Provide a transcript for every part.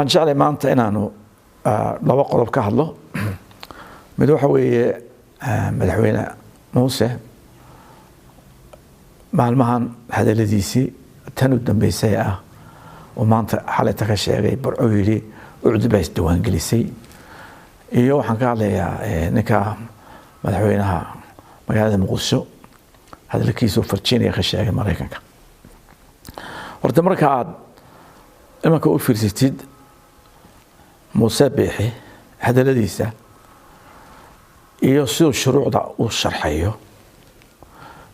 Waxaan jeclay maanta inaanu laba qodob ka hadlo. Mid waxa weeye Madaxweyne Muuse maalmahan hadaladiisii tan u dambeysay ah oo maanta xalayta ka sheegay Burco, yidhi UCID baa isdiiwaangelisay. Iyo waxaan ka hadlayaa ninka madaxweynaha magaalada Muqdisho hadalkiisu Virginia ka sheegay Maraykanka. Horta marka aad imanka u fiirsatid Muuse Biixi hadaladiisa iyo siduu shuruucda u sharxayo,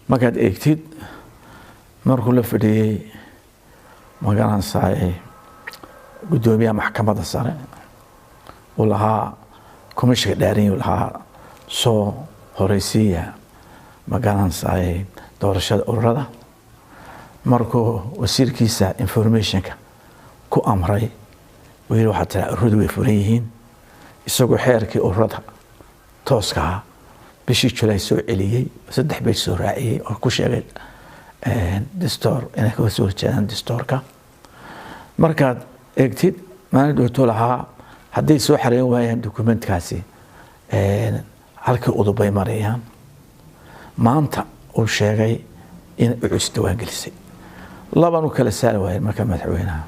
markaad eegtid markuu la fadhiyey magaranaysaay guddoomiyaha maxkamadda sare uu lahaa komishiga dhaarin, uu lahaa soo horeysiiya magaranaysaay doorashada ururada, markuu wasiirkiisa informationka ku amray uu yidhi waxaa tiraa ururadu way furan yihiin, isagoo xeerkii ururada tooskaha bishii Julaay soo celiyey, 3 bay soo raaciyey oo ku sheegay distoor inay kaga soo horjeedaan distoorka. Markaad eegtid maalin dhowto lahaa hadday soo xareyn waayaan dokumentkaasi halkii udubay marayaan, maanta uu sheegay in UCID diiwaangelisay, laban u kala saari waayeen. Marka madaxweynaha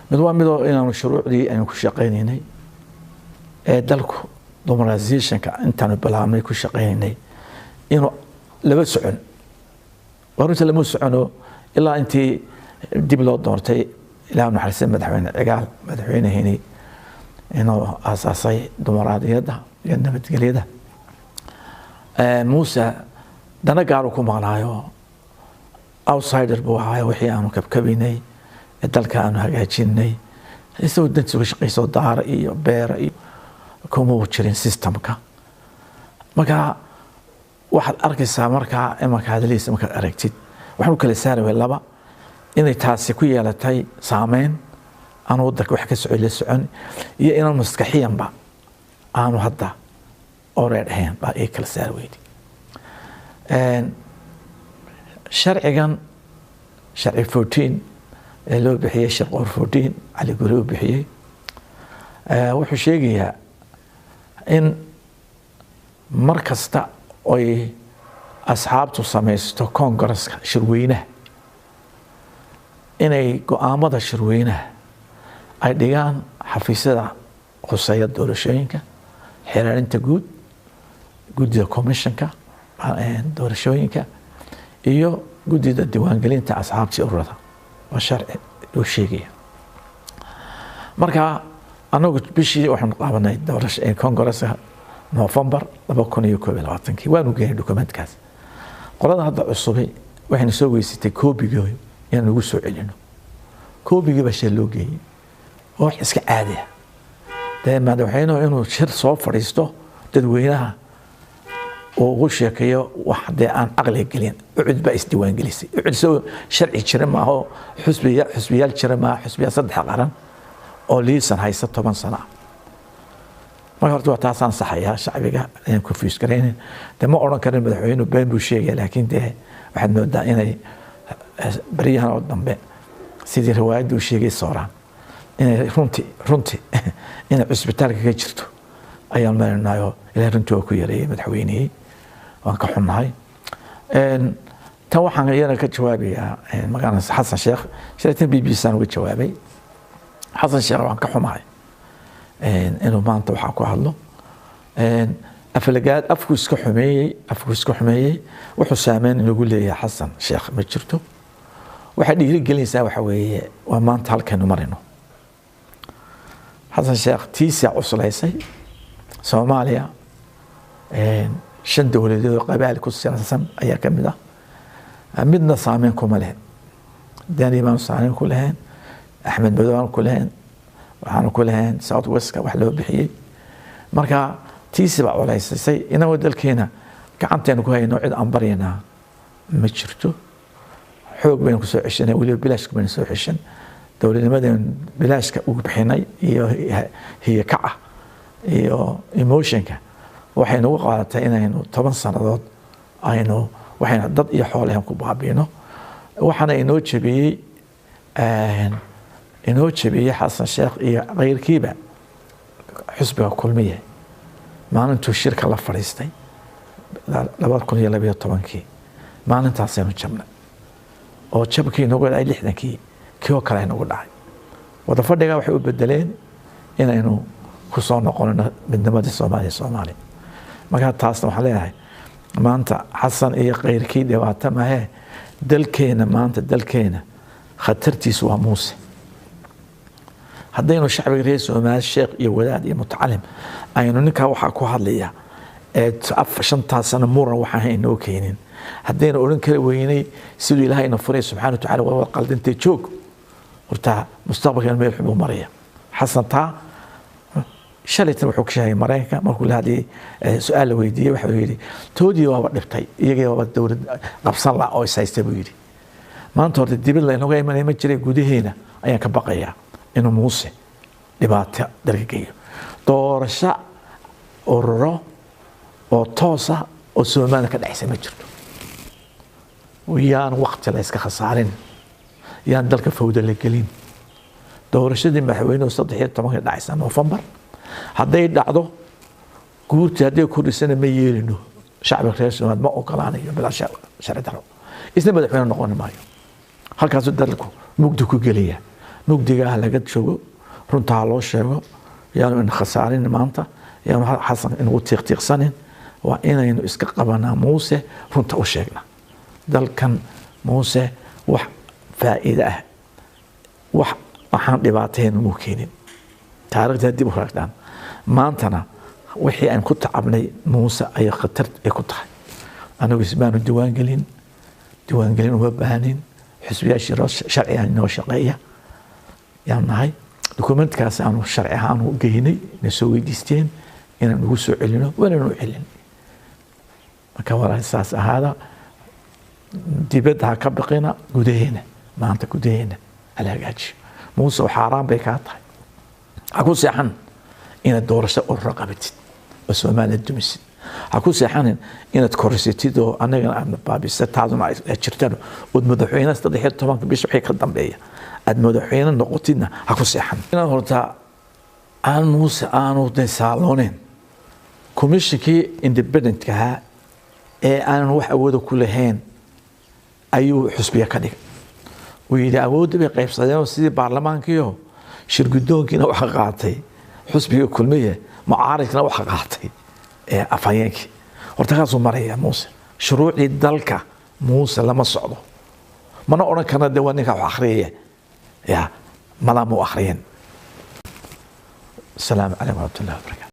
mid waa midoo inaanu shuruucdii aynu ku shaqaynaynay ee dalku democratizationka intaanu bilaabnay ku shaqaynaynay inuu laba socon. Waa runtii lama socono ilaa intii dib loo doortay, Ilaah naxariistay Madaxweyne Cigaal, madaxweyneheni inuu aasaasay dimuqraadiyadda iyo nabadgelyada. Muuse dana gaaru ku maqnaayo, outsider buu ahaayo. Wixii aanu kabkabinay ee dalka aanu hagaajinay isagoo dantiisa uga shaqayso, daara iyo beera iyo kuma jirin systemka. Marka waxaad arkaysaa markaa imanka hadalihiisa markaad aragtid, waxaan u kala saari way laba, inay taasi ku yeelatay saameyn aanu waddanka wax ka socon la socon iyo inaan maskaxiyanba aanu hadda oreer ahayn baa ii kala saari weydi. Sharcigan sharci 14 ee loo bixiyey Shirqoor 14, Cali Guri u bixiyey, wuxuu sheegayaa in mar kasta oy asxaabtu samaysto congaresska shirweynaha, inay go-aamada shirweynaha ay dhigaan xafiisyada khuseeya doorashooyinka, xeeraarinta guud, guddida commissionka doorashooyinka iyo guddida diiwaangelinta asxaabtii ururada. Waa sharci uu sheegaya. Marka anagu bishii waxaanu qaabanay doorasha congaresska November 2021-kii, waanu geenay dokumentkaas. Qolada hadda cusubi waxayna soo weysatay koobigii inaan ugu soo celino. Koobigii baa shee loo geeyey oo wax iska caadi ah. Dee madaxweynuhu inuu shir soo fadhiisto dadweynaha uu ugu sheekeeyo wax dee aan caqliga gelin, UCID baa isdiiwaangelisay. UCID soo sharci jira maaho, xusbiya xusbiyaal jira maaha, xusbiyaal 3 qaran oo liisan haysta 10 sano ah. Marka horta waa taasaan saxayaa shacbiga inaan confuse garaynin. Dee ma odhan karin madaxweynuhu been buu sheegaya, laakiin dee waxaad moodaa inay baryahan oo dambe sidii riwaayadda uu sheegay sooraan inay runti inay cusbitaalka ka jirto ayaan malaynayo. Ilahay runtii waa ku yareeyey madaxweynihii, waan ka xunnahay. Tan waxaan iyana ka jawaabayaa magaalada Xasan Sheekh. Shalaytan BBC aan uga jawaabay Xasan Sheekh. Waan ka xumahay inuu maanta waxaa ku hadlo aflagaad, afku iska xumeeyey, afku iska xumeeyey. Wuxuu saameyn inagu leeyahay Xasan Sheekh ma jirto. Waxay dhiiri gelinaysaa waxa weeye waa maanta halkaynu marayno. Xasan Sheekh tiisaa cuslaysay. Soomaaliya 5 dowladeed oo qabaal ku siyaassan ayaa ka mid ah, midna saameyn kuma leh. Dani baanu saameyn ku lahayn, Axmed Madow aanu ku lahayn, waxaanu ku lahayn South Westka wax loo bixiyey. Marka tiisi baa culaysisay. Inagoo dalkeena gacanteenu ku hayno, cid aan baryaynaa ma jirto. Xoog baynu kusoo ceshanay, weliba bilaashka baynu soo ceshan. Dowladnimadaynu bilaashka ugu bixinay iyo hiyakaca iyo emotionka waxay nagu qaadatay inaynu 10 sannadood aynu waxaynu dad iyo xoolahan ku baabiino. Waxaana inoo jebiyey Inoo jabiyey Xasan Sheekh iyo keyrkiiba xusbiga Kulmiye maalintuu shirka la fadhiistay 2012-kii, maalintaasaynu jabnay oo jabkii inagu dhacay 60-kii kii oo kale inagu dhacay. Wada fadhiga waxay u bedeleen inaynu ku soo noqonno midnimadii Soomaaliya. Soomaaliya markaa taasna waxaan leeyahay, maanta Xasan iyo keyrkii dhibaato mahee, dalkeena maanta, dalkeena khatartiisu waa Muuse. Haddaynu shacbiga reer Soomaali, sheekh iyo wadaad iyo mutacalim, aynu ninkaa waxaa ku hadlaya ee 5-taas sano muran waxaan inoo keenin, haddaynu odhan kari weynay siduu Ilaahay ina furay subxaana wa tacala, waa qaldintay, joog, horta mustaqbalkan meel xun buu maraya. Xasan taa shalaytan wuxuu ka sheegay Maraykanka markuu la hadlayay, su-aal la weydiiyey, waxuu yidhi toodii waaba dhibtay, iyagii waaba dowlad qabsan la oo is haysta buu yidhi. Maanta horta dibad laynaga imanaya ma jiray, gudaheena ayaan ka baqayaa inuu Muuse dhibaato dalka geeyo. Doorasho ururo oo toosa oo Soomaalida ka dhexaysa ma jirto. Yaan waqti la iska khasaarin, yaan dalka fawda la gelin. Doorashadii madaxweynuhu 13-ka dhacaysa Noofembar. Hadday dhacdo, guurtii hadday kordhisana ma yeelino. Shacbiga reer Soomaaliya ma ogolaanayo bilaa sharci daro, isna madaxweyne noqon maayo. Halkaasuu dalku mugdi ku gelaya. Mugdigaa laga joogo, runtaa loo sheego. Yaanu ina khasaarin maanta, yaanu Xasan inagu tiiqtiiqsanin. Waa inaynu iska qabanaa Muuse, runta u sheegnaa. Dalkan Muuse wax faa'iide ah, wax waxaan dhibaatayn muu keenin, taariikhda dib u raagdaan. Maantana wixii aan ku tacabnay Muuse ayay khatar ay ku tahay. Anigu ismaanu diiwaangelin, diiwaangelin uma baahanin. Xisbiyaashii sharciga inoo shaqeeya yaan nahay. Dukumentkaas aanu sharci ahaan u geynay, na soo weydiisteen inaan ugu soo celino, waananu celin. Marka walaal, saas ahaada, dibadda ha ka baqina, gudaheena maanta, gudaheena hala hagaajiyo. Muuse xaaraan bay kaa tahay, ha ku seexan inaad doorasho ururo qabatid oo Soomaaliya dumisid. Ha ku seexanin inaad korisatid oo annagana aadna baabisa, taaduna ay jirtaan ood madaxweyne 13-ka bisha wixii ka dambeeya aad madaxweyne noqotidna ha ku seexan. Inaad horta aan Muuse aanu de saalooneyn commissionkii independentka ahaa ee aanan wax awooda ku lahayn ayuu xusbiya ka dhigay. Uu yidhi awoodda bay qaybsadeenoo sidii baarlamaankiio shirgudoonkiina waxa qaatay xusbiga Kulmiye, mucaaridkina waxa qaatay afhayeenkii. Horta kaasuu maraya Muuse. Shuruucdii dalka Muuse lama socdo, mana odhan karna de waa ninka wax akhriyaya ya malaa mu akhriyin. Asalaamu calaykum waraxmatullahi wabarakatu.